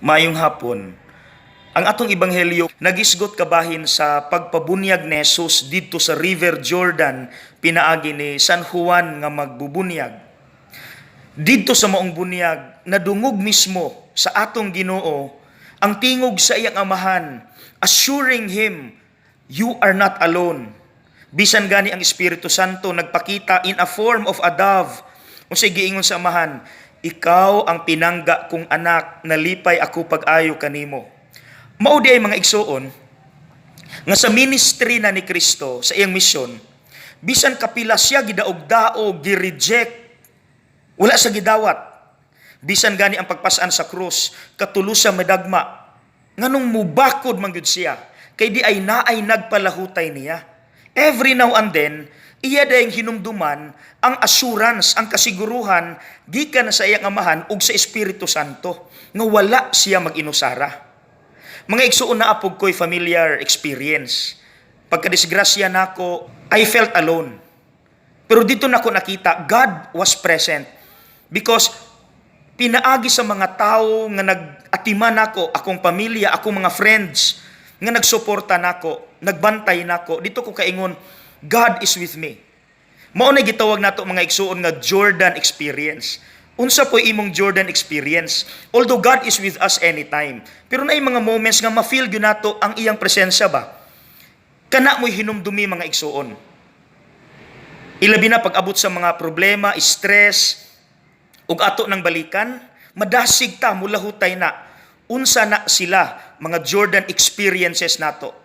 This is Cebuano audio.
Maayong hapon. Ang atong ebanghelyo nagisgot kabahin sa pagpabunyag ni Jesus didto sa River Jordan pinaagi ni San Juan nga magbubunyag. Didto sa maong bunyag, nadungog mismo sa atong Ginoo ang tingog sa iyang Amahan, assuring him, "You are not alone." Bisan gani ang Espiritu Santo nagpakita in a form of a dove. Unsay giingon sa Amahan? "Ikaw ang pinangga kong anak, nalipay ako pag-ayo kanimo." Mao diay, mga igsuon, nga sa ministry na ni Kristo, sa iyang misyon, bisan kapila siya gidaog-daog, gi-reject, wala sa gidawat. Bisan gani ang pagpasan sa krus, katulo siya madagma. Nganong mubakod man gyud siya, kay diay naay nagpalahutay niya. Every now and then, iya dayong hinumduman ang assurance, ang kasiguruhan gikan sa iyang Amahan ug sa Espiritu Santo nga wala siya mag-inusara. Mga igsuon, naa pud ko'y familiar experience. Pagkadisgrasya nako, I felt alone. Pero didto nako nakita, God was present. Because pinaagi sa mga tao nga nag-atiman nako, akong pamilya, akong mga friends, nga nagsuporta nako, nagbantay nako, didto ko kaingon, "God is with me." Mao na gitawag nato, mga igsuon, nga Jordan experience. Unsa po imong Jordan experience? Although God is with us anytime, pero naay mga moments nga ma-feel gyud nato ang iyang presensya ba? Kana mo'y hinumdumi, mga igsuon. Ilabi na pag-abot sa mga problema, stress, ug ato nang balikan, madasig ta, mulahutay na. Unsa na sila mga Jordan experiences nato?